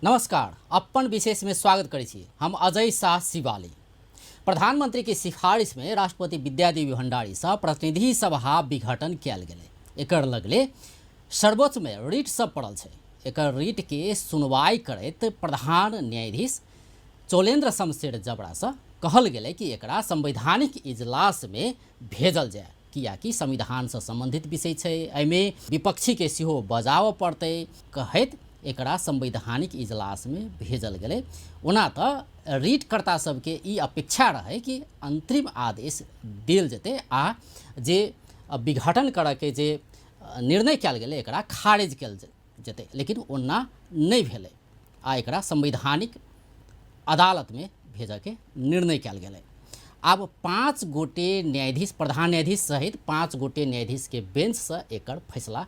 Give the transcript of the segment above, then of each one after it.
नमस्कार, अपन विशेष में स्वागत करै छी। हम अजय शाह शिवाली। प्रधानमंत्री के सिफारिश में राष्ट्रपति विद्यादेवी भंडारी सँ प्रतिनिधि सभा विघटन कयल गेलै। एकर लगले सर्वोच्च में रिट सब पड़ल छै। एकर रिट के सुनवाई करैत प्रधान न्यायाधीश चोलेंद्र शमशेर जबरा सँ कहल गेलै कि एकरा संवैधानिक इजलास में भेजल जाय, कियाकि संविधान सँ संबंधित विषय छै, एहिमे विपक्षी के सेहो बजाबऽ पड़तै कहैत एकरा संवैधानिक इजलास में भेजल गेलै। ओना तऽ रिटकर्ता सबके ई अपेक्षा रहै कि अंतरिम आदेश देल जेतै आ जे विघटन करऽके जे निर्णय कयल गेलै एकरा खारिज कयल जेतै, लेकिन ओना नहि भेलै आ एकरा संवैधानिक अदालतमे भेजऽके निर्णय कयल गेलै। आब 5 गोटे न्यायाधीश, प्रधान न्यायाधीश सहित 5 गोटे न्यायाधीशके बेंचसँ एकर फैसला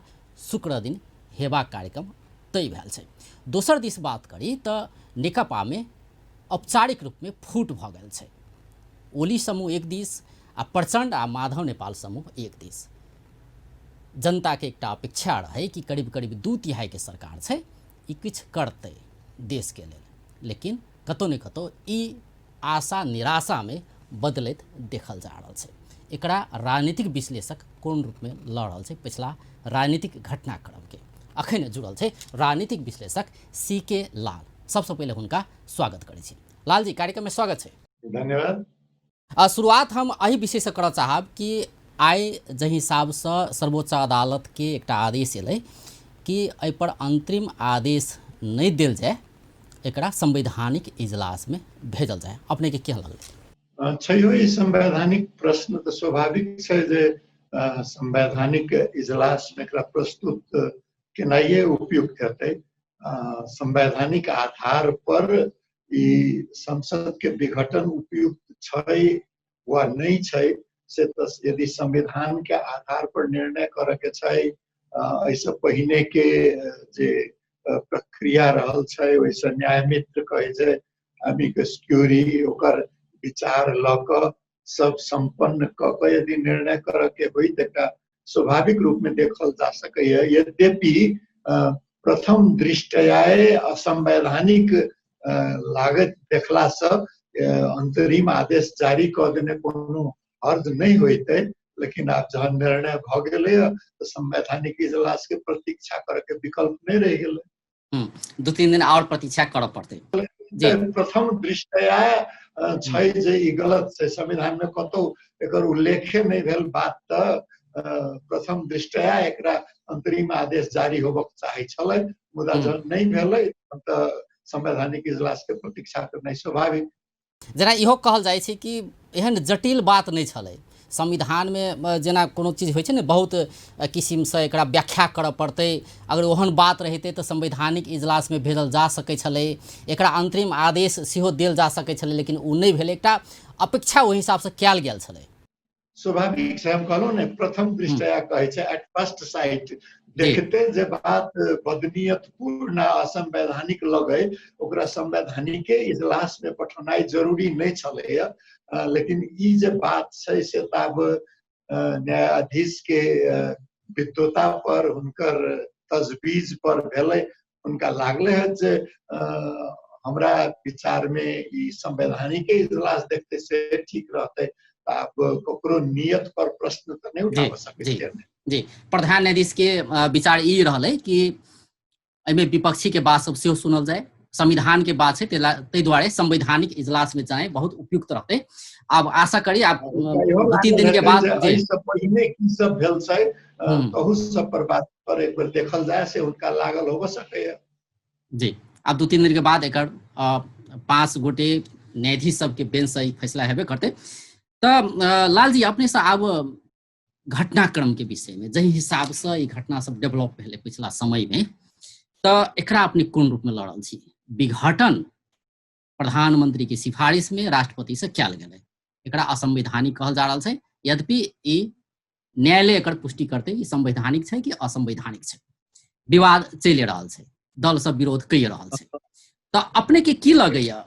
शुक्र दिन हेबाक कार्यक्रम तय भेल छै। दोसर दिस बात करी तऽ नेकपामे औपचारिक रूपमे फूट भऽ गेल छै। ओली समूह एक दिस आ प्रचण्ड आ माधव नेपाल समूह एक दिस। जनता के एकटा अपेक्षा रहै कि करीब करीब 2/3 के सरकार छै, ई किछु करतै देश के लेल, लेकिन कतौ ने कतौ ई आशा निराशा में बदलैत देखल जा रहल छै। एकरा राजनीतिक विश्लेषक कोन रूप में लऽ रहल छै पिछला राजनीतिक घटनाक्रम के, अखन जुड़ल छै राजनीतिक विश्लेषक सी के लाल। सबसँ पहिले हुनका स्वागत करै छी। लाल जी, कार्यक्रम में स्वागत छै। धन्यवाद। शुरुआत हम एहि विषयसँ करऽ चाहब कि आइ जाहि हिसाबसँ सर्वोच्च अदालतके एकटा आदेश एलै कि एहिपर अंतरिम आदेश नहि देल जाय, एकरा संवैधानिक इजलासमे भेजल जाय, अपनेके केहन लगलै? छैहो ई संवैधानिक प्रश्न तऽ स्वाभाविक छै जे संवैधानिक इजलासमे एकरा प्रस्तुत केनाइए उपयुक्त हेतै। संवैधानिक आधार पर ई संसद के विघटन उपयुक्त छै वा नहि छै से तऽ यदि संविधान के आधार पर निर्णय करऽ के छै, एहिसँ पहिने के जे प्रक्रिया रहल छै ओहिसँ न्याय मित्र कहै छै अमिकस क्यूरी, ओकर विचार लऽ कऽ सब सम्पन्न कऽ कऽ यदि निर्णय करऽ के होइ तऽ एकटा स्वाभाविक रूप में देखल जा सकैए। यद्यपि प्रथम दृष्टया असंवैधानिक लागत देखलासँ अंतरिम आदेश जारी कऽ देने कोनो हर्ज नहि होइतै, लेकिन आब जहन निर्णय भऽ गेलै तऽ संवैधानिक इजलास के प्रतीक्षा करऽ के विकल्प नहि रहि गेलै। 2-3 दिन और प्रतीक्षा करऽ पड़तै। जी। प्रथम दृष्टया छै जे ई गलत छै, संविधान में कतौ एकर उल्लेखे नहि भेल बात, तऽ प्रथम दृष्टया एकरा अंतरिम आदेश जारी होबक चाही छलै, मुदा जहन नहि भेलै तऽ संवैधानिक इजलास के प्रतीक्षा करनाइ स्वाभाविक। जेना इहो कहल जाइ छै कि एहन जटिल बात नहि छलै संविधानमे, जेना कोनो चीज होइ छै ने बहुत किसिमसँ एकरा व्याख्या करऽ पड़तै, अगर ओहन बात रहितै तऽ संवैधानिक इजलासमे भेजल जा सकै छलै, एकरा अंतरिम आदेश सेहो देल जा सकै छलै, लेकिन ओ नहि भेलै। एकटा अपेक्षा ओहि हिसाबसँ कयल गेल छलै। स्वाभाविक छै, हम कहलहुँ ने प्रथम दृष्टया कहै छै, एट फर्स्ट साइट देखते जे बात बदनीयत पूर्ण असंवैधानिक लगै ओकरा संवैधानिके इजलास में पठौनाइ जरूरी नहि छलैया। लेकिन ई जे बात छै से तऽ आब न्यायाधीश के विद्वता पर, हुनकर तजवीज पर भेलै। हुनका लागलै है जे हमरा विचार में ई संवैधानिक इजलास देखते से ठीक रहतै। आब ककरो नियत पर प्रश्न तऽ नहि उठाबऽ सकै छियै। जी, प्रधान न्यायाधीश के विचार ई रहलै कि एहिमे विपक्षी के बात सब सेहो सुनल जाय, संविधान के बात छै, ताहि दुआरे संवैधानिक इजलास में जाए बहुत उपयुक्त रहतै। आब आशा करी आब 2-3 दिन के बाद एहिसँ पहिने की सब भेल छै तहु सब पर बात पर एक बेर देखल जाय से हुनका लागल होबऽ सकैया। जी, आब 2-3 दिन के बाद एकर 5 गोटे न्यायाधीश सबके बेंच से ई फैसला हेबे करतै। तऽ लालजी, अपने से आब घटनाक्रम के विषय में जाहि हिसाब से ई घटना सब डेवलप भेलै पिछला समय में, तऽ एकरा अपने कोन रूप में लऽ रहल छी? विघटन प्रधानमंत्री के सिफारिश में राष्ट्रपति से कयल गेलै, एकरा असंवैधानिक कहल जा रहल छै, यद्यपि ई न्यायालय एकर पुष्टि करतै ई संवैधानिक छै कि असंवैधानिक छै। विवाद चलि रहल छै, दल सब विरोध कहि रहल छै, तऽ अपने के की लगैया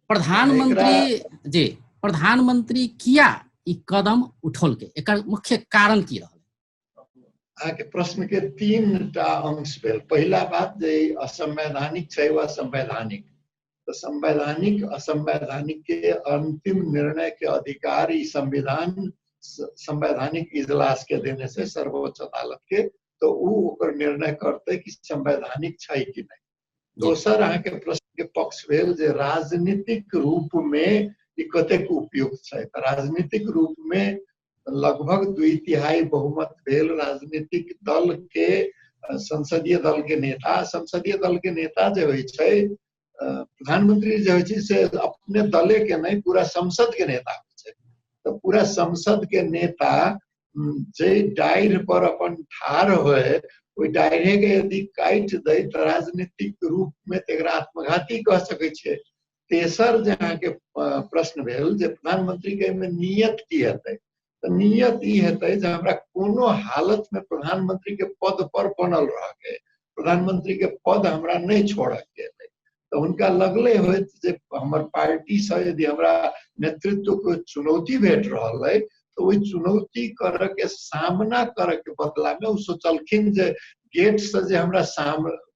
प्रधानमंत्री जी, प्रधानमंत्री किया ई कदम उठौलकै, एकर मुख्य कारण की रहल? अहाँके प्रश्न के 3टा अंश भेल। पहिला बात जे असंवैधानिक छै वा संवैधानिक, तऽ संवैधानिक असंवैधानिक के अंतिम निर्णय के अधिकार ई संविधान संवैधानिक इजलास के देने से सर्वोच्च अदालत के, तो उ ओकर निर्णय करतै कि संवैधानिक छै कि नहि। दोसर अहाँके प्रश्न के पक्ष भेल जे राजनीतिक रूप में ई कतेक उपयुक्त छै। तऽ राजनीतिक रूप में लगभग 2/3 बहुमत भेल राजनीतिक दल के, संसदीय दल के नेता, संसदीय दल के नेता जे होइ छै, प्रधानमंत्री जे होइ छै से अपने दले के नहि पूरा संसद के नेता होइ छै। तऽ पूरा संसद के नेता जे डाढ़ि पर अपन ठाढ़ होय, ओहि डाढ़े के यदि काटि दै तऽ राजनीतिक रूप में तऽ एकरा आत्मघाती कह सकै छियै। तेसर जे अहाँके प्रश्न भेल जे प्रधानमंत्री के एहिमे नियत की हेतै, तऽ नियत ई हेतै जे हमरा कोनो हालत में प्रधानमंत्री के पद पर बनल रहके, प्रधानमंत्री के पद हमरा नहि छोड़के हेतै। तऽ हुनका लगले होइत जे हमर पार्टी से यदि हमरा नेतृत्व के चुनौती भेट रहल अइ तऽ ओहि चुनौती करऽ के सामना करऽ के बदला में ओ सोचलखिन जे गेट से जे हमरा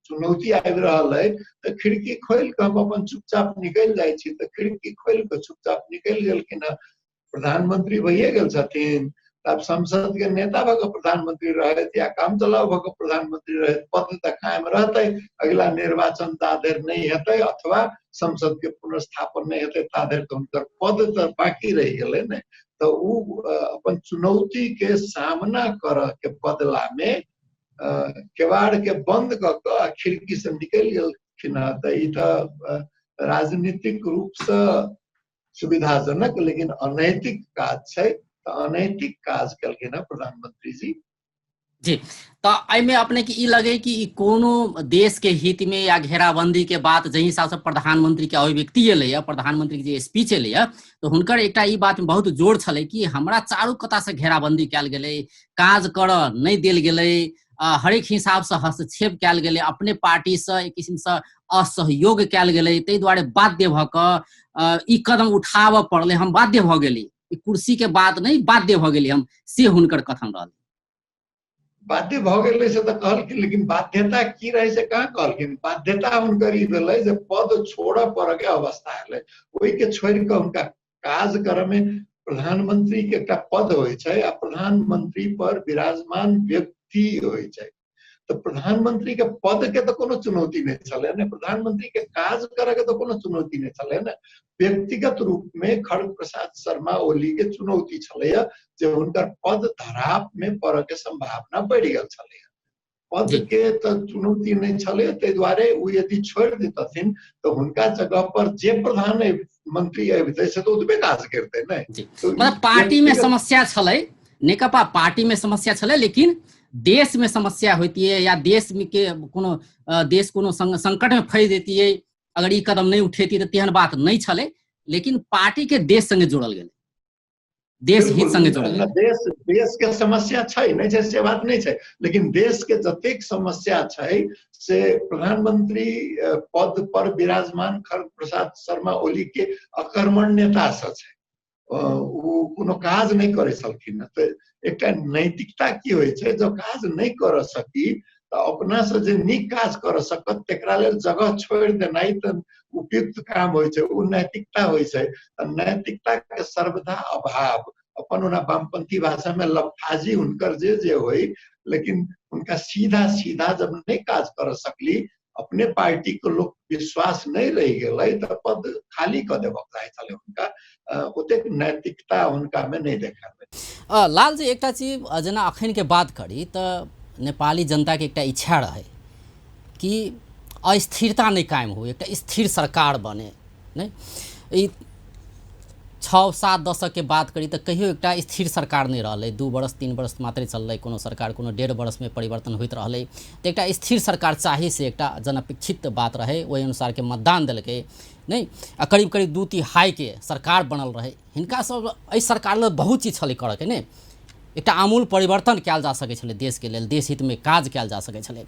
चुनौती आबि रहल अइ तऽ खिड़की खोलि कऽ हम अपन चुपचाप निकलि जाइ छी। तऽ खिड़की खोलि कऽ चुपचाप निकलि गेलखिन हँ, प्रधानमंत्री भइए गेल छथिन। आब संसद के नेता भऽ कऽ प्रधानमंत्री रहथि या काम चलाउ भऽ कऽ प्रधानमंत्री रहथि, पद तऽ कायम रहतै। अगिला निर्वाचन ता धरि नहि हेतै अथवा संसद के पुनर्स्थापन नहि हेतै ता धरि तऽ हुनकर पद तऽ बाकी रहि गेलै ने। तऽ ओ अपन चुनौती के सामना करऽ के बदला में केवाड़ के बंद कऽ कऽ खिड़की से निकलि गेलखिन हँ। तऽ ई तऽ राजनीतिक रूप से सुविधाजनक लेकिन अनैतिक काज छै। तऽ अनैतिक काज केलखिन हँ प्रधानमंत्री जी। जी, तऽ एहिमे अपने के ई लगे कि ई कोनो देश के हित में या घेराबंदी के बात जाहि हिसाब से प्रधानमंत्री के अभिव्यक्ति एलै, प्रधानमंत्री के जे स्पीच एलै, तऽ हुनकर एकटा ई बात में बहुत जोर छलै कि हमरा चारू कता से घेराबंदी कयल गेलै, काज करऽ नहि देल गेलै, हरेक हिसाब से हस्तक्षेप कयल गेलै, अपने पार्टी से एक किस्म से असहयोग कयल गेलै, ताहि दुआरे बाध्य भऽ कऽ ई कदम उठाबऽ पड़लै, हम बाध्य भऽ गेली, ई कुर्सी के बात नहि, बाध्य भऽ गेली हम, से हुनकर कथन रहल। बाध्य भऽ गेलै से तऽ कहलखिन, लेकिन बाध्यता की रहै से कहाँ कहलखिन। बाध्यता हुनकर ई भेलै जे पद छोड़ऽ पड़ऽ के अवस्था एलै, ओहिके छोड़ि कऽ हुनका काज करऽ में प्रधानमंत्री के एकटा पद होइ छै आ प्रधानमंत्री पर विराजमान व्यक्ति होइ छै। तऽ प्रधानमंत्री के पद के तऽ कोनो चुनौती नहि छलै ने, प्रधानमंत्री के काज करऽ के तऽ कोनो चुनौती नहि छलै ने। व्यक्तिगत रूप में खड़ग प्रसाद शर्मा ओली के चुनौती छलैया जे हुनकर पद धराप में पड़ऽ के संभावना बढ़ि गेल छलैया। पद के तऽ चुनौती नहि छलै, ताहि दुआरे ओ यदि छोड़ि देतथिन तऽ हुनका जगह पर जे प्रधानमंत्री अबितै से तऽ ओतबे काज करतै ने। मतलब पार्टी में समस्या छलै, नेकपा पार्टी में समस्या छलै, लेकिन देश में समस्या होतियै या देश में के कोनो देश कोनो संकट में फंसि जैतियै अगर ई कदम नहि उठेती तऽ तेहन बात नहि छलै, लेकिन पार्टी के देश संगे जोड़ल गेलै, देश हित संगे जोड़ल गेलै। देश के समस्या छै नहि छै से बात नहि छै, लेकिन देश के जतेक समस्या छै से प्रधानमंत्री पद पर विराजमान खड़ग प्रसाद शर्मा ओली के अकर्मण्यता से छै। ओ कोनो काज नहि करै छलखिन। तऽ एकटा नैतिकता की होइ छै, जब काज नहि करऽ सकी तऽ अपना से जे नीक काज करऽ सकत तकरा लेल जगह छोड़ि देनाइ तऽ उपयुक्त काम होइ छै, ओ नैतिकता होइ छै। तऽ नैतिकता के सर्वदा अभाव, अपन ओना वामपंथी भाषा में लफाजी हुनकर जे जे होइ, लेकिन हुनका सीधा सीधा जब नहि काज करऽ सकली, अपने पार्टी के लोक विश्वास नहि रहि गेलै तऽ पद खाली कऽ देबऽ चाहै छलै हुनका, ओतेक नैतिकता हुनका में नहि देखा भेल। लालजी, एकटा चीज जेना अखन के बात करी तऽ नेपाली जनता के एकटा इच्छा रहै कि अस्थिरता नहि कायम हो, एकटा स्थिर सरकार बने, नहि ई 6-7 दशक के बात करी तऽ कहियो एकटा स्थिर सरकार नहि रहलै, 2 बरस 3 बरस मात्रे चललै कोनो सरकार, कोनो 1.5 बरस में परिवर्तन होइत रहलै। तऽ एकटा स्थिर सरकार चाही से एकटा जनअपेक्षित बात रहै, ओहि अनुसार के मतदान देलकै नहि, आ करीब करीब 2/3 के सरकार बनल रहै। हिनका सब एहि सरकार लग बहुत चीज छलै करऽके, नहि एकटा आमूल परिवर्तन कयल जा सकै छलै देशके लेल, देश हितमे काज कयल जा सकै छलै,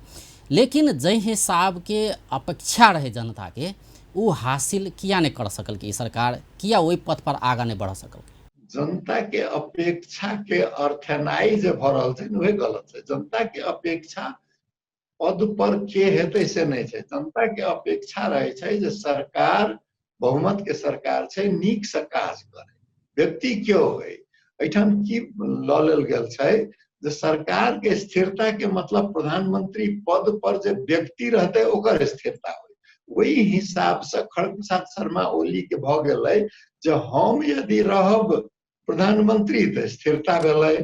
लेकिन जाहि हिसाबके अपेक्षा रहै जनताके ओ हासिल किया नहि कर सकल ई सरकार, किया ओहि पथ पर आगाँ नहि बढ़ सकल? जनता के अपेक्षा के अर्थेनाइ जे भऽ रहल छै ने उहे गलत छै। जनता के अपेक्षा पद पर के हेतै से नहि छै। जनता के अपेक्षा रहै छै जे सरकार बहुमत के सरकार छै, नीक से काज करे, व्यक्ति केओ होइ। एहिठाम की लऽ लेल गेल छै जे सरकार के स्थिरता के मतलब प्रधानमंत्री पद पर जे व्यक्ति रहतै ओकर स्थिरता होइ। ओहि हिसाब से खड़ग प्रसाद शर्मा ओली के भऽ गेलै जे हम यदि रहब प्रधानमंत्री तऽ स्थिरता भेलै,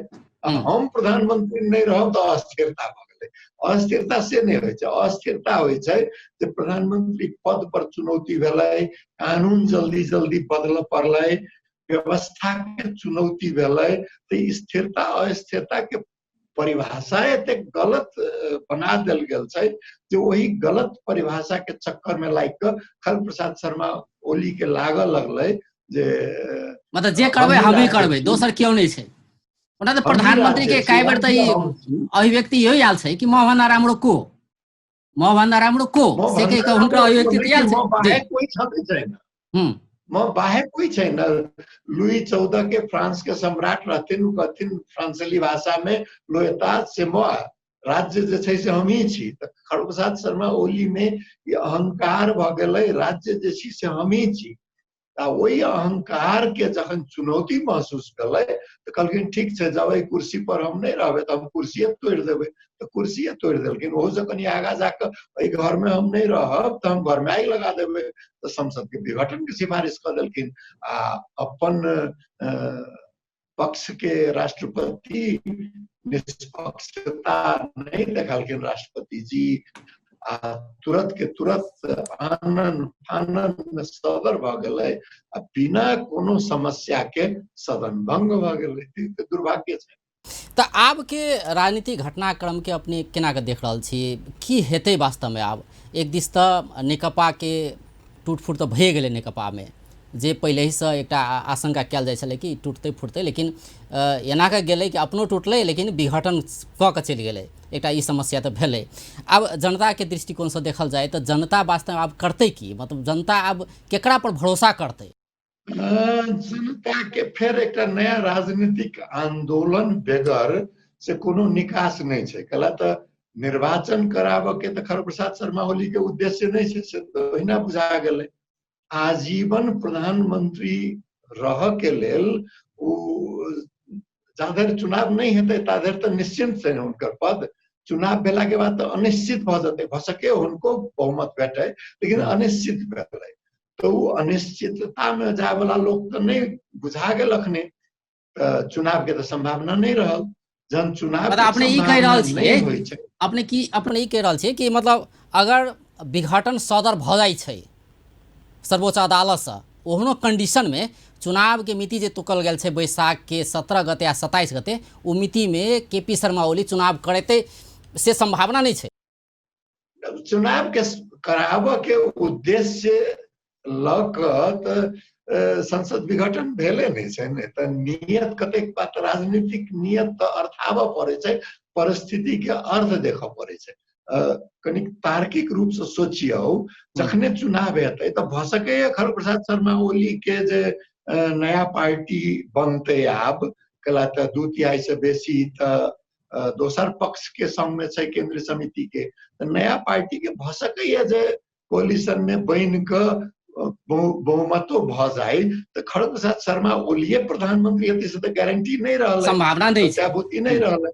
आ हम प्रधानमंत्री नहि रहब तऽ अस्थिरता भऽ गेलै। अस्थिरता से नहि होइ छै, अस्थिरता होइ छै जे प्रधानमंत्री पद पर चुनौती भेलै, कानून जल्दी जल्दी बदलऽ पड़लै, व्यवस्था के चुनौती भेलै। तऽ स्थिरता अस्थिरता के परिभाषा एतेक गलत बना देल गेल छै जे ओहि गलत परिभाषा के चक्कर में लागि कऽ खड़ग प्रसाद शर्मा ओली के लागऽ लगलै जे मतलब जे करबै हमही करबै, दोसर केओ नहि छै। ओना तऽ प्रधानमंत्री के कई बेर तऽ अभिव्यक्ति इहो आयल छै कि म भन्दा राम्रो को, म भन्दा राम्रो को, से कहि कऽ हुनकर अभिव्यक्ति तऽ आयल छै। कोइ छँदै छैन, म बाहेक कोइ छैन। लुई 14 के फ्रांस के सम्राट रहथिन, ओ कहथिन फ्रांसली भाषा में लोयता से म, राज्य जे छै से हमही छी। तऽ खड़ग प्रसाद शर्मा ओली में ई अहंकार भऽ गेलै, राज्य जे छी से हमही छी। आ ओहि अहंकार के जखन चुनौती महसूस भेलै तऽ कहलखिन ठीक छै, जब एहि कुर्सी पर हम नहि रहबै तऽ हम कुर्सिये तोड़ि देबै। तऽ कुर्सिये तोड़ि देलखिन। ओहूसँ कनि आगाँ जाकऽ एहि घरमे हम नहि रहब तऽ हम घरमे आगि लगा देबै, तऽ संसद के विघटन के सिफारिश कऽ देलखिन। आ अपन पक्ष के राष्ट्रपति निष्पक्षता नहीं देखलखिन राष्ट्रपति जी, आ तुरंत के तुरंत आनन फानन में सदर भऽ गेलै आ बिना कोनो समस्या के सदन भंग भऽ गेलै। ई तऽ दुर्भाग्य छै। तऽ आब के राजनीतिक घटनाक्रम के अपने केना के देख रहल छी, की हेतै वास्तवमे आब? एक दिस तऽ नेकपा के टूट फूट तऽ भए गेलै नेकपा में, जे पहिलेसँ एकटा आशंका कयल जाइ छलै कि टूटतै फूटतै, लेकिन एना कऽ गेलै कि अपनो टूटलै लेकिन विघटन कऽ कऽ चलि गेलै, एकटा ई समस्या तऽ भेलै। आब जनताके दृष्टिकोणसँ देखल जाय तऽ जनता वास्तवमे आब करतै की, मतलब जनता आब केकरा पर भरोसा करतै? जनता के फेर एकटा नया राजनीतिक आंदोलन बेगर से कोनो निकास नहि छै। कला तऽ निर्वाचन कराबऽ के तऽ खड़ग प्रसाद शर्मा ओली के उद्देश्य नहि छै, से तऽ ओहिना बुझा गेलै। आजीवन प्रधानमंत्री रहऽ के लेल ओ जाधरि चुनाव नहि हेतै ताधरि तऽ निश्चिंत छै हुनकर पद, चुनाव भेला के बाद तऽ अनिश्चित भऽ जेतै, भऽ सके हुनको बहुमत भेटै लेकिन अनिश्चित भेलै। तऽ ओ अनिश्चितता में जाय वाला लोक तऽ नहि बुझा गेल अखने, तऽ चुनाव के तऽ संभावना नहि रहल। जहन चुनाव मतलब अपने ई कहि रहल छियै, अपने की अपने ई कहि रहल छियै कि मतलब अगर विघटन सदर भऽ जाइ छै सर्वोच्च अदालतसँ, ओहनो कंडीशनमे चुनावके मिति जे तुकल गेल छै बैसाख के 17 गते आ 27 गते, ओ मितिमे के पी शर्मा ओली चुनाव करेतै से संभावना नहि छै। चुनाव के कराबऽ के उद्देश्य लऽ कऽ तऽ संसद विघटन भेले नहि छै ने, तऽ नियत कतेक बात राजनीतिक नियत तऽ अर्थाबऽ पड़ै छै, परिस्थिति के अर्थ देखऽ पड़ै छै। कनिक तार्किक रूप से सोचियौ, जखने चुनाव हेतै तऽ भऽ सकैए खड़ग प्रसाद शर्मा ओली के जे नया पार्टी बनतै आब, कला तऽ 2/3 से बेसी तऽ दोसर पक्ष के संग में छै केंद्रीय समिति के, तऽ नया पार्टी के भऽ सकैए जे कोलिशन में बनि कऽ बहुमतो भऽ जाय, तऽ खड़ग प्रसाद शर्मा ओलिये प्रधानमंत्री हेतै से तऽ गारंटी नहि रहलै, संभावना नहि छै, प्रत्याभूति नहि रहलै,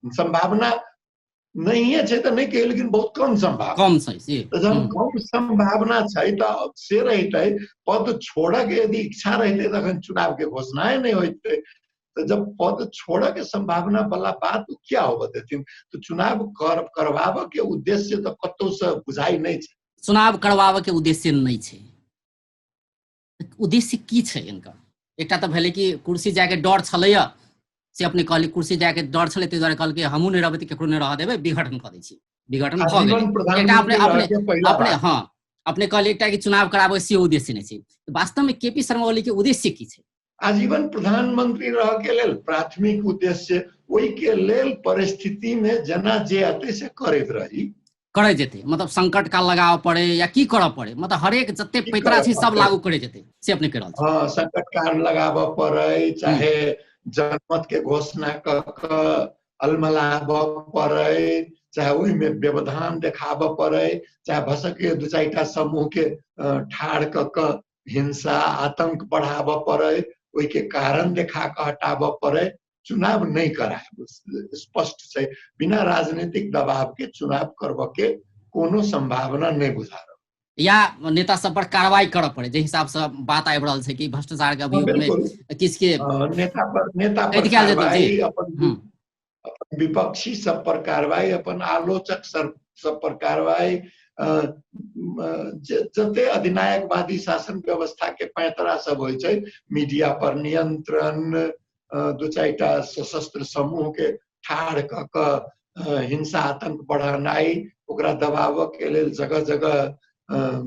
संभावना नहिये छै तऽ नहि कहियौ, लेकिन बहुत कम संभावना कम छै से। तऽ जहन कम संभावना छै तऽ से रहितै, पद छोड़ऽ के यदि इच्छा रहितै तखन चुनाव के घोषणाए नहि होइतै। तऽ जब पद छोड़ऽ के संभावना वाला बात क्या होबऽ देथिन, तऽ चुनाव करवाबऽ के उद्देश्य तऽ कतौ से बुझाइ नहि छै। चुनाव करवाबऽ के उद्देश्य नहि छै, उद्देश्य की छै इनकर? एकटा तऽ भेलै कि कुर्सी जायके डर छलैया, से अपने कहली कुर्सी जायके डर छलै, ताहि दुआरे कहलकै हमहूँ नहि रहबै तऽ केकरो नहि रहऽ देबै, विघटन कऽ दै छी, विघटन भऽ गेलै। एकटा अपने अपने अपने हँ अपने कहली एकटा कि चुनाव कराबै से उद्देश्य नहि छै। वास्तवमे के पी शर्मा ओली के उद्देश्य की छै? आजीवन प्रधानमंत्री रह के लेल प्राथमिक उद्देश्य, ओहि के लेल परिस्थिति में जेना जे अतै से करैत रही। करै जेतै, मतलब संकट काल लगाबऽ पड़े या की करऽ पड़े, मतलब हरेक जते पैतरा छै सब लागू करै जेतै, से अपने कहि रहल छी। हँ, संकट काल लगाबऽ पड़े, चाहे जनमत के घोषणा कऽ कऽ अलमलाबऽ पड़े, चाहे ओहिमे व्यवधान देखाबऽ पड़े, चाहे भसके दू चारिटा समूह के ठाढ़ कऽ कऽ हिंसा आतंक बढ़ाबऽ पड़े, ओहिके कारण देखा कऽ हटाबऽ पड़े, चुनाव नहि करायब स्पष्ट छै। बिना राजनीतिक दबाव के चुनाव करबऽ के कोनो संभावना नहि बुझा रहल। या नेता सब पर कार्रवाई करऽ पड़े, जे हिसाब से बात आबि रहल छै कि भ्रष्टाचार के अभियोग में किछ के नेता पर कार्रवाई, अपन विपक्षी सब पर कार्रवाई, अपन आलोचक सब पर कार्रवाई, जते अधिनायकवादी शासन व्यवस्था के पैंतरा सब होइ छै, मीडिया पर नियंत्रण, दू चारिटा सशस्त्र समूह के ठाढ़ कऽ कऽ हिंसा आतंक बढ़ेनाइ, ओकरा दबाबऽ के लेल जगह जगह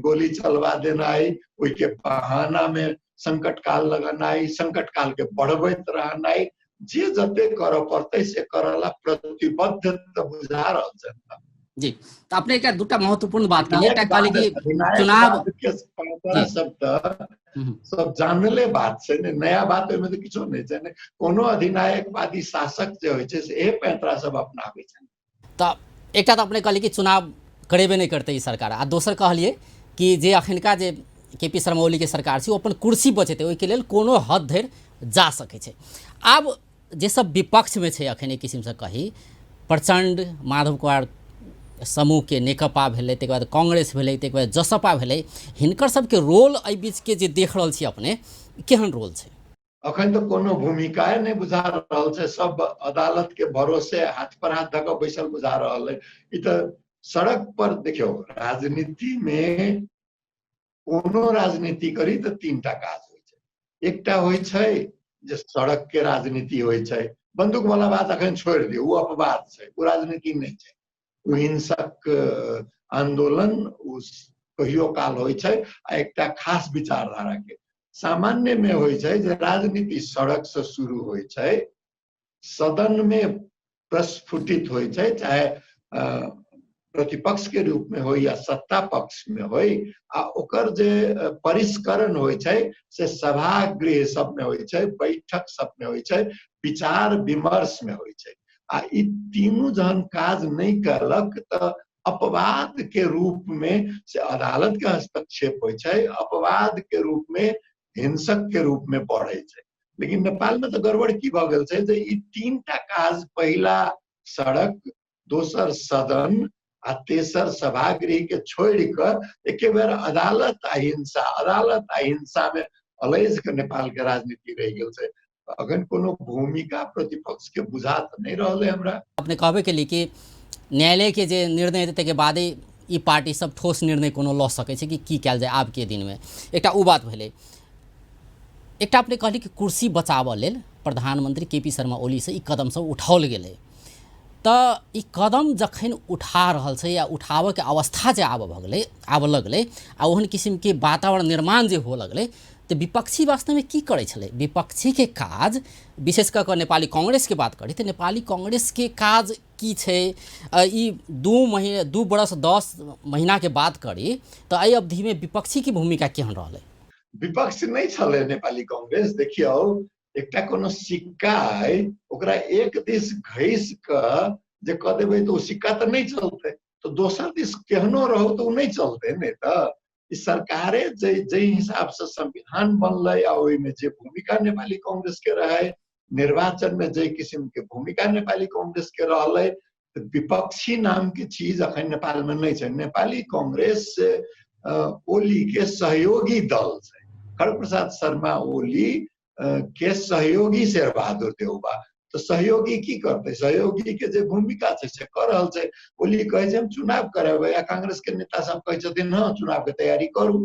गोली चलवा देनाइ, ओहिके बहाना में संकट काल लगेनाइ, संकट काल के बढ़बैत रहनाइ, जे जते करऽ पड़तै से करऽ ला प्रतिबद्ध तऽ बुझा रहल छै। जी, तऽ अपने के दूटा महत्वपूर्ण बात के एकटा कहली कि चुनाव के सब तऽ सब जानले बात छै ने, नया बात ओहिमे तऽ किछो नहि छै ने। कोनो अधिनायकवादी शासक जे होइ छै से एहे पैंतरा सब अपनाबै छै। तऽ एकटा तऽ अपने कहली कि चुनाव करेबे नहि करतै ई सरकार, आ दोसर कहलियै कि जे अखनका जे के पी शर्मा ओलीके सरकार छै ओ अपन कुर्सी बचेतै, ओहिके लेल कोनो हद धरि जा सकै छै। आब जे सब विपक्षमे छै अखन एक किसिमसँ कही, प्रचण्ड माधव कुमार समूहके नेकपा भेलै, ताहिके बाद कांग्रेस भेलै, ताहिके बाद जसपा भेलै, हिनकर सबके रोल एहि बीचके जे देख रहल छी अपने, केहन रोल छै? अखन तऽ कोनो भूमिकाए नहि बुझा रहल छै, सब अदालत के भरोसे हाथ पर हाथ धऽ कऽ बैसल बुझा रहल है। ई तऽ सड़क पर देखियौ, राजनीति में कोनो राजनीति करी तऽ तीनटा काज होइ छै। एकटा होइ छै जे सड़क के राजनीति होइ छै, बंदूक वाला बात अखन छोड़ि दियौ, ओ अपवाद छै, ओ राजनीति नहि छै, ओ हिंसक आंदोलन ओ कहियो काल होइ छै। आ एकटा खास विचारधारा के सामान्य में होइ छै जे राजनीति सड़क से शुरू होइ छै, सदन में प्रस्फुटित होइ छै, चाहे प्रतिपक्ष के रूप में होइ या सत्ता पक्ष में होइ, आ ओकर जे परिष्करण होइ छै से सभागृह सब में होइ छै, बैठक सब में होइ छै, विचार विमर्श में होइ छै। आ ई तीनू जहन काज नहि कयलक तऽ अपवाद के रूप में से अदालत के हस्तक्षेप होइ छै, अपवाद के रूप में हिंसक के रूप में बढ़ै छै। लेकिन नेपाल में तऽ गड़बड़ की भऽ गेल छै जे ई तीनटा काज, पहिला सड़क, दोसर सदन आ तेसर सभागृह के छोड़ि कऽ एके बेर अदालत आ हिंसा, अदालत आ हिंसा में अलैझ के नेपाल के राजनीति रहि गेल छै। अखन कोनो भूमिका प्रतिपक्ष के बुझा तऽ नहि रहल है हमरा। अपने कहबे केली कि न्यायालय के जे निर्णय हेतै ताहिके बादे ई पार्टी सब ठोस निर्णय कोनो लऽ सकै छै कि की कयल जाय आबके दिनमे। एकटा ओ बात भेलै। एकटा अपने कहली कि कुर्सी बचाबऽ लेल प्रधानमंत्री के पी शर्मा ओलीसँ ई कदम सब उठाओल गेलै, तऽ ई कदम जखन उठा रहल छै या उठाबऽके अवस्था जे आबऽ भऽ गेलै, आबऽ लगलै आ ओहन किसिमके वातावरण निर्माण जे हुअ लगलै, तऽ विपक्षी वास्तवमे की करै छलै? विपक्षीके काज, विशेष कऽ कऽ नेपाली कांग्रेसके बात करी तऽ नेपाली कांग्रेसके काज की छै? ई 2 बरस 10 महीनाके बात करी तऽ एहि अवधिमे विपक्षीके भूमिका केहन रहलै? विपक्ष नहि छलै नेपाली कांग्रेस। देखियौ, एकटा कोनो सिक्का अइ, ओकरा एक दिस घसि कऽ जे कऽ देबै तऽ ओ सिक्का तऽ नहि चलतै, तऽ दोसर दिस केहनो रहू तऽ ओ नहि चलतै ने। तऽ ई सरकारे जाहि हिसाबसँ संविधान बनलै आ ओहिमे जे भूमिका नेपाली कांग्रेस के रहै, निर्वाचन में जाहि किसिम के भूमिका नेपाली कांग्रेस के रहलै, तऽ विपक्षी नाम के चीज अखन नेपाल में नहि छै। नेपाली कांग्रेस ओली के सहयोगी दल छै, खड़ग प्रसाद शर्मा ओली के सहयोगी शेरबहादुर देउबा। तऽ सहयोगी की करतै? सहयोगी के जे भूमिका छै से कऽ रहल छै। ओली कहै छै हम चुनाव करेबै, आ कांग्रेस के नेता सब कहै छथिन हँ चुनाव के तैयारी करू।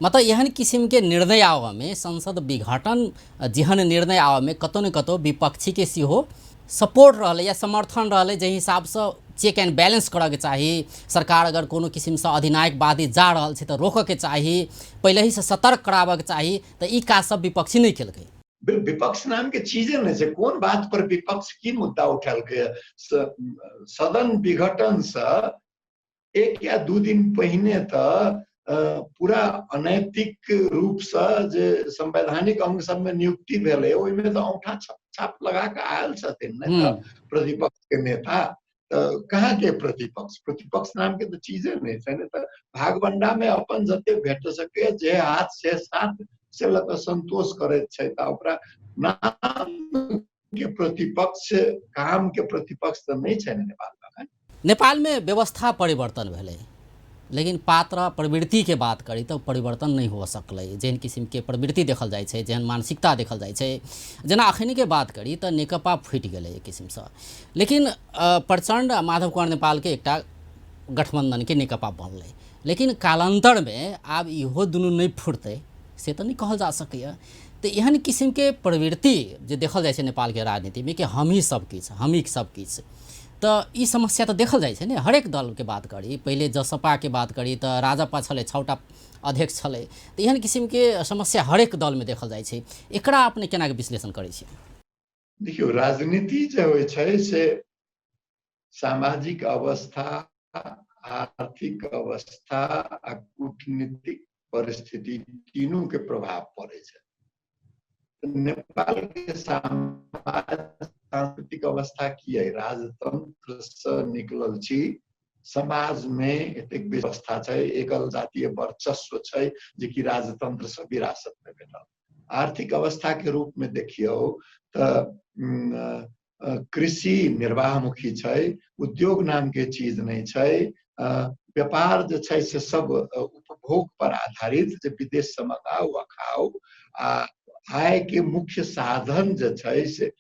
मतलब एहन किसिमके निर्णय आबऽमे, संसद विघटन जेहन निर्णय आबऽमे कतौ ने कतौ विपक्षीके सेहो सपोर्ट रहलै या समर्थन रहलै, जाहि हिसाबसँ चेक एंड बैलेंस करऽके चाही। सरकार अगर कोनो किसिमसँ अधिनायकवादी जा रहल छै तऽ रोकऽके चाही, पहिलहिसँ सतर्क कराबऽके चाही, तऽ ई काज सब विपक्षी नहि केलकै। विपक्ष नाम के चीजे नहि छै। कोन बात पर विपक्ष की मुद्दा उठेलकै? सदन विघटनसँ एक या 2 दिन पहिने तऽ पूरा अनैतिक रूपसँ जे संवैधानिक अंग सबमे नियुक्ति भेलै ओहिमे तऽ औंठा छाप लगा कऽ आयल छथिन ने तऽ प्रतिपक्ष के नेता। तऽ कहाँ के प्रतिपक्ष? प्रतिपक्ष नाम के तऽ चीजे नहि छै ने। तऽ भागबंडा में अपन जते भेट सके जे हाथ से साथ से लऽ कऽ संतोष करैत छै, तऽ ओकरा नाम के प्रतिपक्ष काम के प्रतिपक्ष तऽ नहि छै ने नेपाल में। नेपाल में व्यवस्था परिवर्तन भेलै, लेकिन पात्र प्रवृत्ति के बात करी तऽ परिवर्तन नहि हो सकलै। जेहन किसिमके प्रवृत्ति देखल जाइ छै, जेहन मानसिकता देखल जाइ छै, जेना अखनके बात करी तऽ नेकपा फुटि गेलै एक किसिमसँ, लेकिन प्रचण्ड आ माधव कुमार नेपालके एकटा गठबन्धनके नेकपा बनलै, लेकिन कालान्तरमे आब इहो दुनू नहि फुटतै से तऽ नहि कहल जा सकैए। तऽ एहन किसिमके प्रवृत्ति जे देखल जाइ छै नेपालके राजनीतिमे कि हमही सब किछु, हमही सब किछु, तऽ ई समस्या तऽ देखल जाइ छै ने। हरेक दलके बात करी, पहिले जसपाके बात करी तऽ राजपा छलै, 6टा अध्यक्ष छलै, तऽ एहन किसिमके समस्या हरेक दलमे देखल जाइ छै। एकरा अपने केना के विश्लेषण करै छी? देखियौ, राजनीति जे होइ छै से सामाजिक अवस्था, आर्थिक अवस्था आ कूटनीतिक परिस्थिति तीनू के प्रभाव पड़ै छै। नेपाल के समाज सांस्कृतिक अवस्था की है? राजतंत्र से निकलल छी, समाज में एतेक व्यवस्था छै, एकल जातीय वर्चस्व छै जे कि राजतंत्र से विरासत में भेटल। आर्थिक अवस्था के रूप में देखियौ तऽ कृषि निर्वाहमुखी छै, उद्योग नाम के चीज नहि छै, व्यापार जे छै से सब उपभोग पर आधारित, जे विदेश से मंगाउ आ खाउ, आ आय के मुख्य साधन जे छै से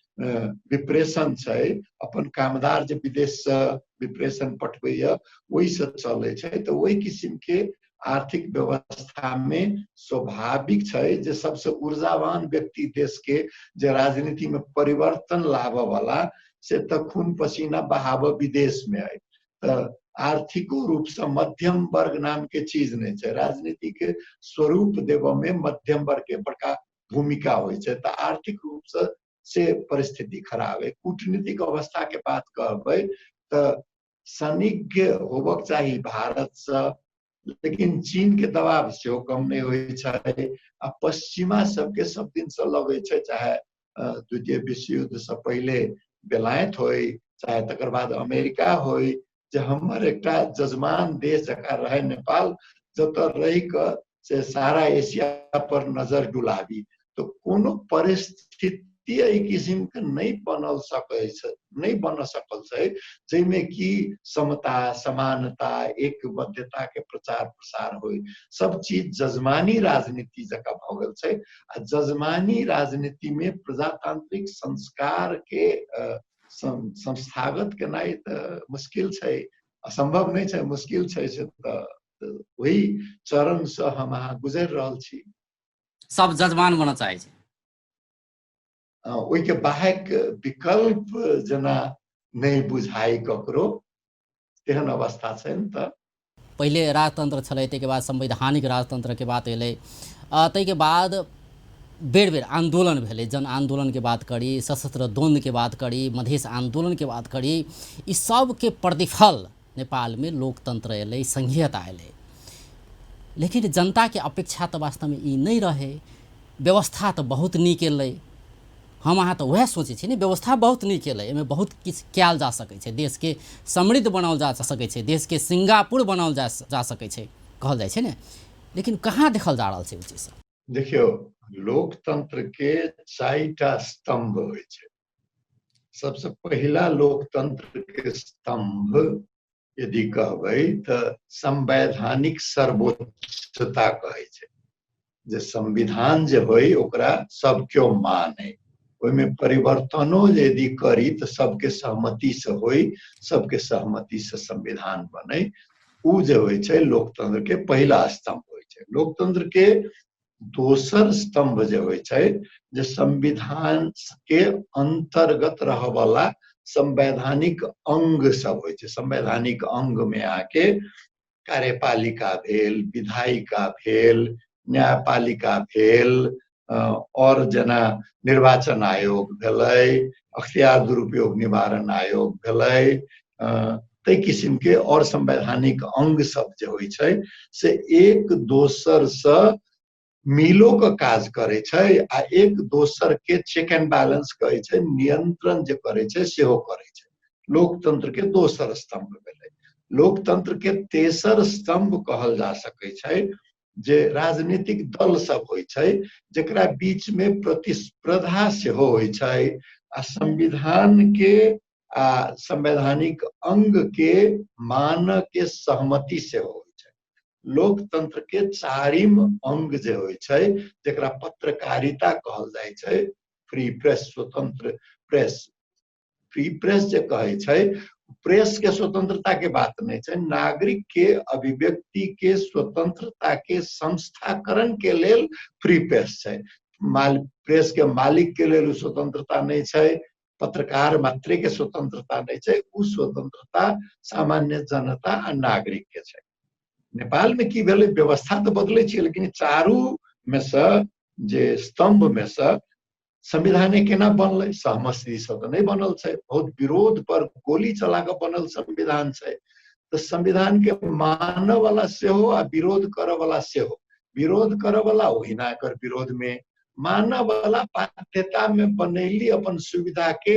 विप्रेषण छै, अपन कामदार जे विदेश से विप्रेषण पठबैया ओहिसँ चलै छै। तऽ ओहि किसिम के आर्थिक व्यवस्था में स्वाभाविक छै जे सबसे ऊर्जावान व्यक्ति देश के जे राजनीति में परिवर्तन लाबऽ वाला से तऽ खून पसीना बहाबऽ विदेश में है। तऽ आर्थिको रूप से मध्यम वर्ग नाम के चीज नहीं छै, राजनीति के स्वरूप देबऽ में मध्यम वर्ग के बड़का भूमिका होइ छै। तऽ आर्थिक रूप से परिस्थिति खराब है। कूटनीतिक अवस्था के बात कहबै तऽ सनिग्ध होबक चाही भारत से, लेकिन चीन के दबाव सेहो कम नहि होइ छै आ पश्चिमा सबके सब दिन से लगै छै, चाहे द्वितीय विश्व युद्ध से पहिले बेलायत होइ चाहे तकर बाद अमेरिका होइ, जे हमर एकटा जजमान देश जकाँ रहे नेपाल, जतऽ रहि कऽ से सारा एशिया पर नजर डुलाबी। तऽ कोनो परिस्थिति एहि किसिम के नहि बनल सकै छै, नहि बन सकल छै जाहिमे कि समता, समानता, एकबद्धता के प्रचार प्रसार होइ। सब चीज जजमानी राजनीति जकाँ भऽ गेल छै आ जजमानी राजनीति में प्रजातांत्रिक संस्कार के संस्थागत केनाइ तऽ मुश्किल छै, असंभव नहि छै, मुश्किल छै। से तऽ ओहि चरण से हम अहाँ गुजरि रहल छी। सब जजमान बनऽ चाहै छै, ओहिके बाहेक विकल्प जेना नहि बुझाइ ककरो, तेहन अवस्था छै ने। तऽ पहिले राजतंत्र छलै, ताहिके बाद संवैधानिक राजतंत्रके बात एलै, ताहिके बाद बेर बेर आंदोलन भेलै, जन आंदोलनके बात करी, सशस्त्र द्वंद्वके बात करी, मधेश आंदोलनके बात करी, ई सबके प्रतिफल नेपालमे लोकतंत्र एलै, संघीयता एलै। लेकिन जनताके अपेक्षा तऽ वास्तवमे ई नहि रहै। व्यवस्था तऽ बहुत नीक एलै, हम अहाँ तऽ वएह सोचै छी ने, व्यवस्था बहुत नीक एलै, एहिमे बहुत किछु कयल जा सकै छै, देशके समृद्ध बनाओल जा सकै छै, देशके सिंगापुर बनाओल जा सकै छै, कहल जाइ छै ने, लेकिन कहाँ देखल जा रहल छै ओ चीज? देखियौ, लोकतंत्र के 4टा स्तंभ होइ छै। सबसे पहिला लोकतंत्र के स्तंभ यदि कहबै तऽ संवैधानिक सर्वोच्चता कहै छै, जे संविधान जे होइ ओकरा सब केओ माने, ओहिमे परिवर्तनो यदि करी तऽ सबके सहमति से होइ, सबके सहमति से संविधान बने। उ जे होइ छै लोकतंत्र के पहिला स्तंभ होइ छै। लोकतंत्र के दोसर स्तंभ जे होइ छै जे संविधान के अंतर्गत रहऽवला संवैधानिक अंग सब होइ छै। संवैधानिक अंग में आके कार्यपालिका भेल, विधायिका भेल, न्यायपालिका भेल, और जेना निर्वाचन आयोग भेलै, अख्तियार दुरुपयोग निवारण आयोग भेलै, ताहि किसिम के और संवैधानिक अंग सब जे होइ छै से एक दोसर से मिलो के काज करै छै आ एक दोसर के चेक एंड बैलेंस कहै छै, नियंत्रण जे करै छै सेहो करै छै। लोकतंत्र के दोसर स्तंभ भेलै। लोकतंत्र के तेसर स्तंभ कहल जा सकै छै जे राजनीतिक दल सब होइ छै, जकरा बीच में प्रतिस्पर्धा सेहो होइ छै आ संविधान के आ संवैधानिक अंग के मान के सहमति सेहो होइ छै। लोकतंत्र के चारिम अंग जे होइ छै, जकरा पत्रकारिता कहल जाइ छै, फ्री प्रेस, स्वतंत्र प्रेस, फ्री प्रेस जे कहै छै, प्रेस के स्वतंत्रता के बात नहीं छै, नागरिक के अभिव्यक्ति के स्वतंत्रता के संस्थाकरण के लेल फ्री प्रेस छै। प्रेस के मालिक के लेल स्वतंत्रता नहीं छै, पत्रकार मात्रे के स्वतंत्रता नहीं छै, उ स्वतंत्रता सामान्य जनता आ नागरिक के छै। नेपाल में की भेलै, व्यवस्था तऽ बदलै छै, लेकिन चारू में से जे स्तंभ में से संविधाने केना बनलै, सहमति से तऽ नहि बनल छै, बहुत विरोध पर गोली चला कऽ बनल संविधान छै। तऽ संविधान के मानऽ वाला सेहो आ विरोध करऽ वाला सेहो, विरोध करऽ वाला ओहिना एकर विरोध में, मानऽ वाला बाध्यता में बनैली अपन सुविधा के,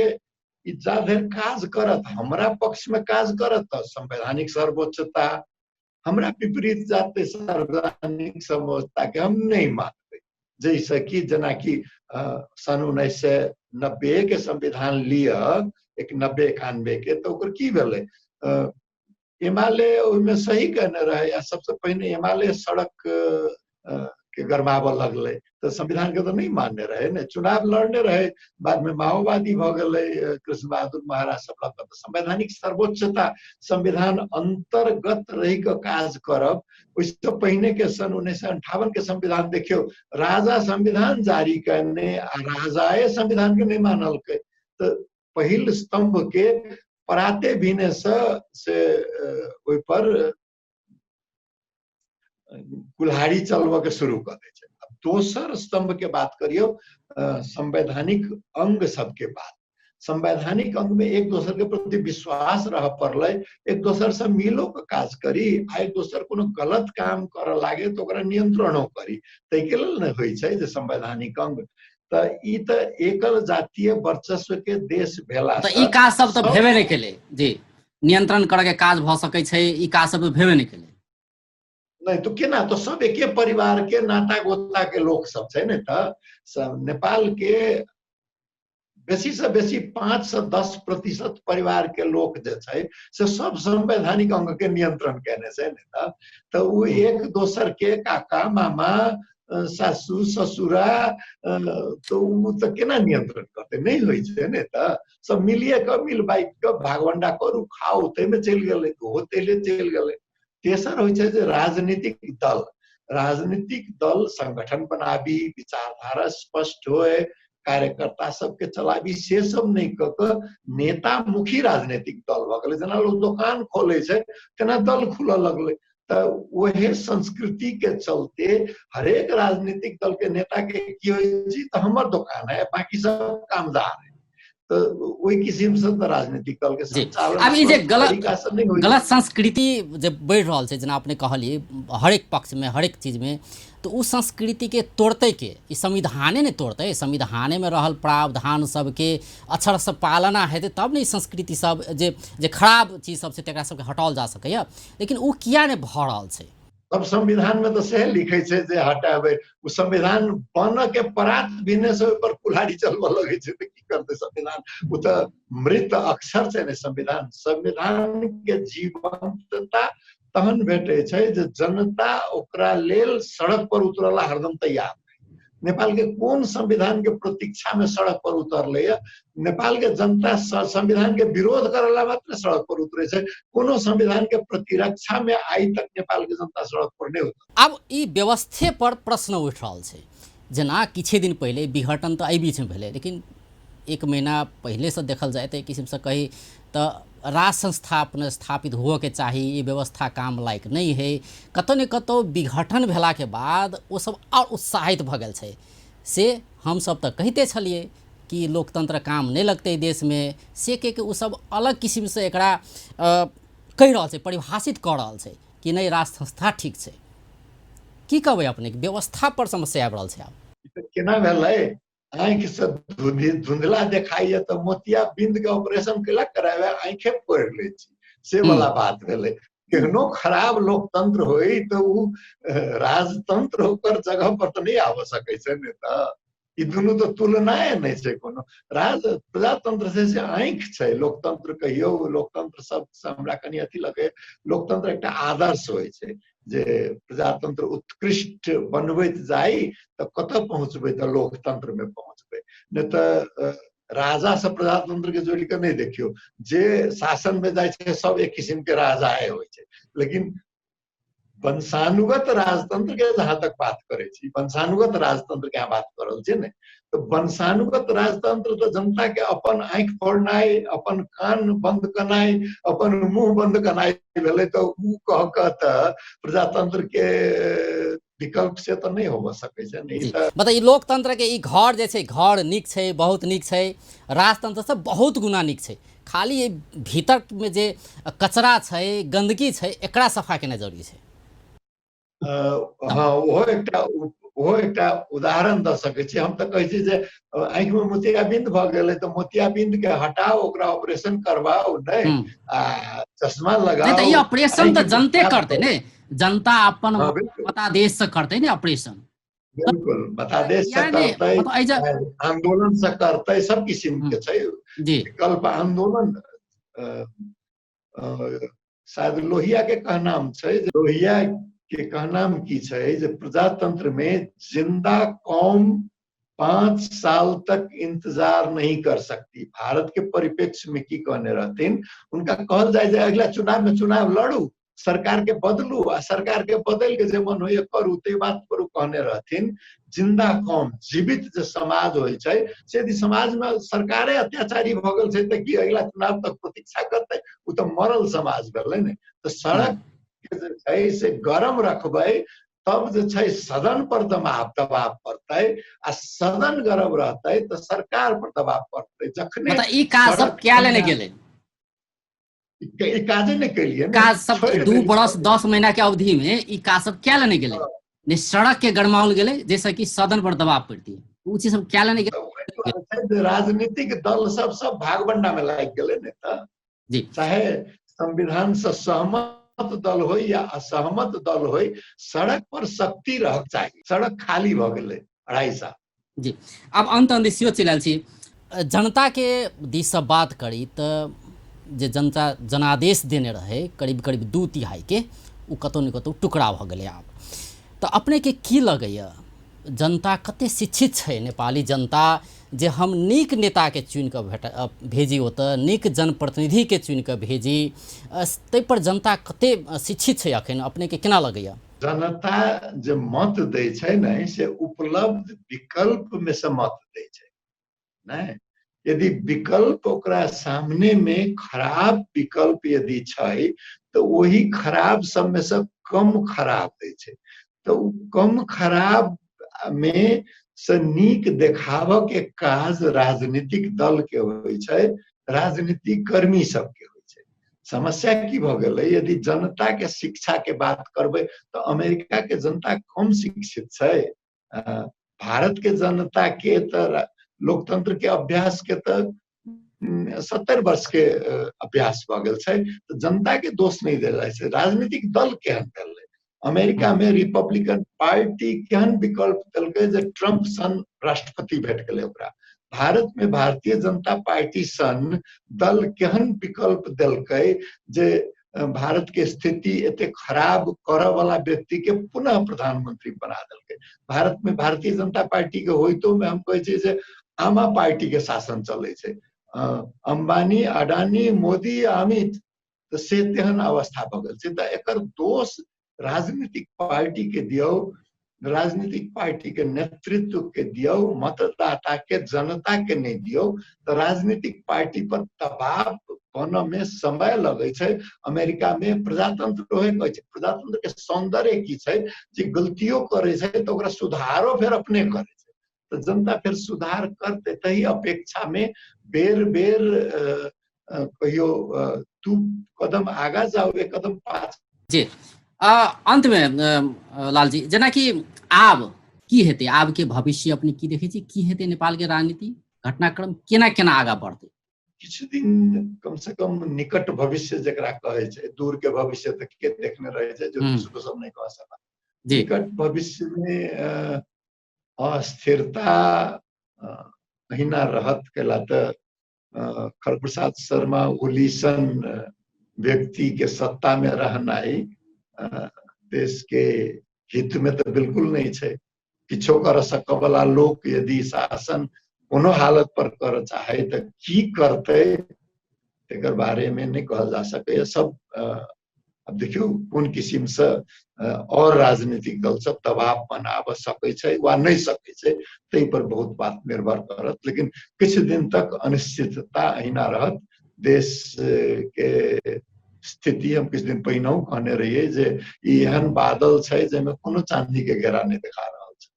ई जा धरि काज करत हमरा पक्ष में काज करत तऽ संवैधानिक सर्वोच्चता, हमरा विपरीत जाते संवैधानिक सर्वोच्चता के हम नहीं मानबै। जैसे कि जेनाकि सन 1990 के संविधान लिअ, एक 90-91 के, तऽ ओकर की भेलै, एमाले ओहिमे सही कहने रहै आ सबसे पहिने एमाले सड़क के गरमाबऽ लगलै, तऽ संविधान के तऽ नहि मानने रहै ने, चुनाव लड़ने रहै, बाद में माओवादी भऽ गेलै कृष्ण बहादुर महाराज सब लग। तऽ संवैधानिक सर्वोच्चता, संविधान अंतर्गत रहि कऽ काज करब, ओहिसँ पहिने के सन 1958 के संविधान देखियौ, राजा संविधान जारी करने आ राजाए संविधान के नहि मानलकै, तऽ पहिल स्तंभ के पराते भिने से ओहि पर कुल्हाड़ी चलबऽ के शुरू कऽ दै छै। अब दोसर स्तंभ के बात करियौ, संवैधानिक अंग सबके बात। संवैधानिक अंग में एक दोसर के प्रति विश्वास रह पड़लै, एक दोसर से मिलो के काज करी आ एक दोसर कोनो गलत काम करऽ लागे तऽ ओकरा नियंत्रणो करी, ताहिके लेल ने होइ छै जे संवैधानिक अंग। तऽ ई तऽ एकल जातीय वर्चस्व के देश भेला तऽ ई काज सब तऽ भेबे नहि केलै जी, नियंत्रण करऽ के काज भऽ सकै छै, ई काज सब भेबे नहि केलै। नहीं तो केना, तो सब एके परिवार के नाता गोता के लोक सब छै ने, तऽ सब नेपाल के बेसी से बेसी 5 से 10% परिवार के लोक जे छै से सब संवैधानिक अंग के नियंत्रण केने छै ने, तऽ ओ एक दोसर के काका मामा सासू ससुरा, तऽ ओ तऽ केना नियंत्रण करतै, नहि होइ छै ने। तऽ सब मिलिए कऽ मिल बाँटि कऽ भागवंडा करू खाउ, ताहिमे चलि गेलै, ओहो ताहिले चलि गेलै। तेसर होइ छै जे राजनीतिक दल, राजनीतिक दल संगठन बनाबी, विचारधारा स्पष्ट होय, कार्यकर्ता सबके चलाबी, से सब नहि कऽ कऽ नेतामुखी राजनीतिक दल भऽ गेलै। जेना लोक दोकान खोलै छै तेना दल खुलऽ लगलै। तऽ ओहे संस्कृति के चलते हरेक राजनीतिक दल के नेता के की होइ छै, तऽ हमर दोकान है, बाकी सब कामदार है। तऽ ओहि किसिम से तऽ राजनीतिक दल के संचालन आब ई जे गलत संस्कृति जे बढ़ि रहल छै, जेना अपने कहलियै हरेक पक्षमे हरेक चीजमे, तऽ ओ संस्कृतिके तोड़तै के? ई संविधाने ने तोड़तै। संविधानेमे रहल प्रावधान सबके अक्षरसँ पालना हेतै तब ने ई संस्कृति सब जे जे खराब चीज सब छै तकरा सबके हटाओल जा सकैए, लेकिन ओ किया नहि भऽ रहल छै? तब संविधान में तो सएह लिखै छै जे हटाबै, ओ संविधान बनऽ के परात भिने से ओहि पर कुल्हाड़ी चलबऽ लगै छै, तऽ की करतै संविधान? ओ तऽ मृत अक्षर छै ने संविधान। संविधान के जीवंतता तहन भेटै छै जे जनता ओकरा लेल सड़क पर उतरला हरदम तैयार। नेपाल के कोन संविधान के प्रतीक्षा में सड़क पर उतरले है? नेपाल के जनता संविधान के विरोध करला मात्र सड़क पर उतरे छै, कोनो संविधान के प्रतिरक्षा में आइ तक नेपाल के जनता सड़क पर नहीं उतरल। आब ई व्यवस्थे पर प्रश्न उठि रहल छै। जेना किछे दिन पहिले विघटन तऽ एहि बीचमे भेलै, लेकिन एक महीना पहिलेसँ देखल जाय तऽ एक किसिमसँ कही तऽ राज संस्था अपने स्थापित हुअके चाही, ई व्यवस्था काम लायक नहि है। कतौ ने कतौ विघटन भेलाके बाद ओ सब आओर उत्साहित भऽ गेल छै। से हमसब तऽ कहिते छलियै कि लोकतंत्र काम नहि लगतै देशमे, से के ओ सब अलग किसिमसँ एकरा कहि रहल छै, परिभाषित कऽ रहल छै कि नहि राज संस्था ठीक छै। की कहबै अपने, व्यवस्था पर समस्या आबि रहल छै आब? केना भेलै, आँखि से धुंधला देखाइए तऽ मोतिया बिंद के ऑपरेशन केला कराबे, आँखे फोड़ि लै छी, से वाला बात भेलै। केहनो खराब लोकतंत्र होय तऽ उ राजतंत्र ओकर जगह पर तऽ नहि आबि सकै छै ने। तऽ ई दुनू तऽ तुलनाए नहि छै कोनो। राज प्रजातंत्र छै से आँखि छै, लोकतंत्र कहियौ, लोकतंत्र शब्दसँ हमरा कनि अथी लगैए। लोकतंत्र एकटा आदर्श होइ छै जे प्रजातंत्र उत्कृष्ट बनबैत जाइ तऽ कतऽ पहुँचबै, तऽ लोकतंत्र मे पहुँचबै। नहि तऽ राजा से प्रजातंत्र के जोड़ि कऽ नहि देखियौ, जे शासन में जाइ छै सब एक किसिम के राजाए होइ छै। लेकिन वंशानुगत राजतंत्र के जहाँ तक बात करै छी, वंशानुगत राजतंत्र के अहाँ बात कर रहल छियै ने, तऽ वंशानुगत राजतंत्र तऽ जनता के अपन आँखि फोड़नाइ, अपन कान बंद करनाइ, अपन मुंह बंद करनाइ भेलै। तऽ उ कह कऽ तऽ प्रजातंत्र के विकल्प से तऽ नहि होबऽ सकै छै ने। ई तऽ मतलब ई लोकतंत्र के ई घर जे छै, घर नीक छै, बहुत नीक छै, राजतंत्र से बहुत गुना नीक छै। खाली ई भीतर में जे कचरा छै, गंदगी छै, एकरा सफा केनाइ जरूरी छै। हँ, ओहो एकटा उदाहरण दऽ सकै छी। हम तऽ कहै छी जे आँखिमे मोतियाबिंद भऽ गेलै तऽ मोतियाबिंद के हटाउ, ओकरा ऑपरेशन करवाउ नहि आ चश्मा लगाउ। नहि तऽ ई ऑपरेशन तऽ जनते करतै ने, जनता अपन मतादेश से करतै ने ऑपरेशन। बिल्कुल, मतादेश से करतै, आंदोलन से करतै, सब किसिम के छै विकल्प। आंदोलन, शायद लोहिया के कहनाम छै, लोहिया के कहनाम की छै जे प्रजातंत्र में जिंदा कौम 5 साल तक इंतजार नहीं कर सकती। भारत के परिप्रेक्ष्य में की कहने रहथिन, उनका कहल जाय जे अगला चुनाव में चुनाव लड़ू, सरकार के बदलू आ सरकार के बदल के जे मन होइए करू। ताहि बात पर ओ कहने रहथिन जिंदा कौम, जीवित जे समाज होइ छै से यदि समाज में सरकारे अत्याचारी भऽ गेल छै तऽ की अगिला चुनाव तक प्रतीक्षा करतै? ओ तऽ मरल समाज भेलै ने। तऽ सड़क के जे छै से गरम रखबै तब जे छै सदन पर दबाव दबाव पड़तै आ सदन गरम रहतै तऽ सरकार पर दबाव पड़तै। जखने मतलब ई काज सब क्या लेने गेलै? ई काजे नहि केलियै। काज सब 2 बरस 10 महीना के अवधि में ई काज सब क्या लेने गेलै ने? सड़क के गरमाओल गेलै जैसे कि सदन पर दबाव पड़ती, ओ चीज सब क्या लेने गेलै? राजनीतिक दल सब सब भागबंडा में लागि गेलै ने तऽ चाहे संविधान से सहमत दल हो या असहमत दल हो, सड़क पर शक्ति रहक चाही। सड़क खाली भऽ गेलै 2.5 साल। जी, आब अंत अंत सेहो चलि आयल छी। जनताके दिससँ बात करी तऽ जे जनता जनादेश देने रहै करीब करीब 2/3के, ओ कतहु ने कतहु टुकड़ा भऽ गेलै आब। तऽ अपनेके की लगैए, जनता कते शिक्षित छै नेपाली जनता, जे हम नीक नेताके चुनि कऽ भेजी, ओतऽ नीक जनप्रतिनिधिके चुनि कऽ भेजी, ताहिपर जनता कते शिक्षित छै अखन, अपनेके केना लगैए? जनता जे मत दै छै ने से उपलब्ध विकल्प में से मत दै छै नहि। यदि विकल्प ओकरा सामने में खराब विकल्प यदि छै तऽ वही खराब सबमे से कम खराब दै छै। तऽ ओ कम खराब मे से नीक देखाबऽ के काज राजनीतिक दल के होइ छै, राजनीतिक कर्मी सबके होइ छै। समस्या की भऽ गेलै, यदि जनता के शिक्षा के बात करबै तऽ अमेरिका के जनता कम शिक्षित छै? भारत के जनता के तऽ लोकतंत्र के अभ्यास के तऽ 70 वर्ष के अभ्यास भऽ गेल छै। तऽ जनता के दोष नहि देल जाइ छै, राजनीतिक दल केहन भेलै। अमेरिका में रिपब्लिकन पार्टी केहन विकल्प देलकै जे ट्रंप सन राष्ट्रपति भेट गेलै ओकरा? भारत में भारतीय जनता पार्टी सन दल केहन विकल्प देलकै जे भारत के स्थिति एते खराब करऽ वाला व्यक्ति के पुनः प्रधानमंत्री बना देलकै? भारत में भारतीय जनता पार्टी के होइतो में हम कहै छियै जे आमा पार्टी के शासन चलै छै, अंबानी, अडानी, मोदी, अमित। तऽ से तेहन अवस्था भऽ गेल छै। तऽ एकर दोष राजनीतिक पार्टी के दियौ, राजनीतिक पार्टी के नेतृत्व के दियौ, मतदाता के, जनता के नहि दियौ। तऽ राजनीतिक पार्टी पर दबाव बनऽ में समय लगै छै। अमेरिका में प्रजातंत्र ओहे कहै छै, प्रजातंत्र के सौंदर्य की छै जे गलतियो करै छै तऽ ओकरा सुधारो फेर अपने करै छै। तऽ जनता फेर सुधार करतै तही अपेक्षा में बेर बेर कहियो 2 कदम आगा जाउ, 1 कदम पाछा। जी, अंतमे लालजी, जेनाकि आब की हेतै, आब के भविष्य अपने की देखै छी, की हेतै नेपाल के राजनीति घटनाक्रम, केना केना आगा बढ़तै? किछु दिन कम से कम निकट भविष्य जकरा कहै छै, दूर के भविष्य तऽ के देखने रहै छै, ज्योतिष सब नहि कह सकत। निकट भविष्य में अस्थिरता अहिना रहत, कैला तऽ खड़ग प्रसाद शर्मा ओली सन व्यक्ति के सत्ता में रहनाइ देश के हित में तऽ बिल्कुल नहीं छै। किछो कर सकऽ वाला लोक यदि शासन कोनो हालत पर कर चाहे तऽ की करतै तेकर बारे में नहीं कहल जा सकैए। सब अब देखियौ कोन किसिमसँ और राजनीतिक दल सब दबाव बनाबऽ सकै छै वा नहि सकै छै, ताहि पर बहुत बात निर्भर करत। लेकिन किछु दिन तक अनिश्चितता अहिना रहत। देश के स्थिति हम किछु दिन पहिनहु कहने रहियै जे ई एहन बादल छै जाहिमे कोनो चांदी के घेरा नहि देखा रहल छै।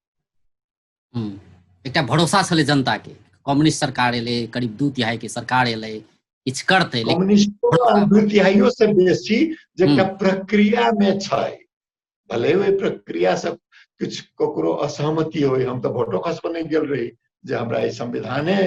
एकटा भरोसा छलै जनता के, कम्युनिस्ट सरकार एलै, करीब 2/3 के सरकार एलै, किछु करतै। कम्युनिस्ट 2/3 से बेसी जे एकटा प्रक्रिया में छै, भले ओहि प्रक्रिया से किछु ककरो असहमति होइ, हम तऽ वोटो खसबऽ नहि गेल रही जे हमरा ई संविधाने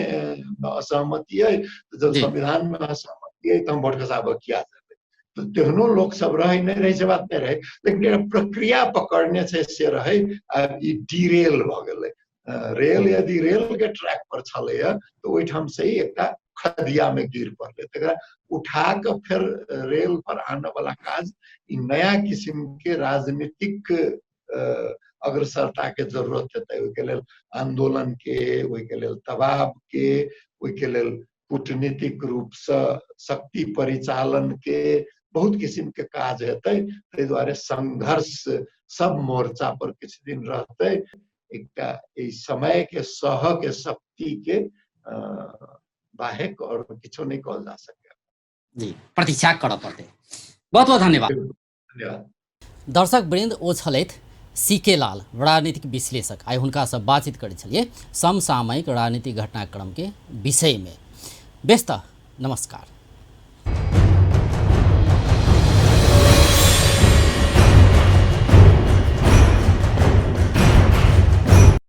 असहमति अइ, जब संविधान में असहमति अइ तऽ हम वोट खसाबऽ किया जेबै? तऽ तेहनो लोक सब रहै, नहि रहै से बात नहि रहै, लेकिन एकटा प्रक्रिया पकड़ने छै से रहै। आब ई डिरेल भऽ गेलै। रेल यदि रेल के ट्रैक पर छलैया तऽ ओहिठाम से ही एकटा खदिया में गिर पड़लै, तकरा उठा कऽ फेर रेल पर आनऽ वाला काज ई नया किसिम के राजनीतिक अग्रसरता के जरूरत हेतै। ओहिके लेल आंदोलन के, ओहिके लेल दबाव के, ओहिके लेल कूटनीतिक रूपसँ शक्ति परिचालन के बहुत किसिम के काज हेतै। ताहि दुआरे संघर्ष सब मोर्चा पर किछु दिन रहतै। एकटा एहि समय के सह के शक्ति के बाहेक और किछो नहि कहल जा सकैए। जी, प्रतीक्षा करऽ पड़तै। बहुत बहुत धन्यवाद। धन्यवाद। दर्शक वृंद, ओ छलथि सी के लाल, राजनीतिक विश्लेषक। आइ हुनकासँ बातचीत करै छलियै समसामयिक राजनीतिक घटनाक्रमके विषयमे। व्यस्त, नमस्कार।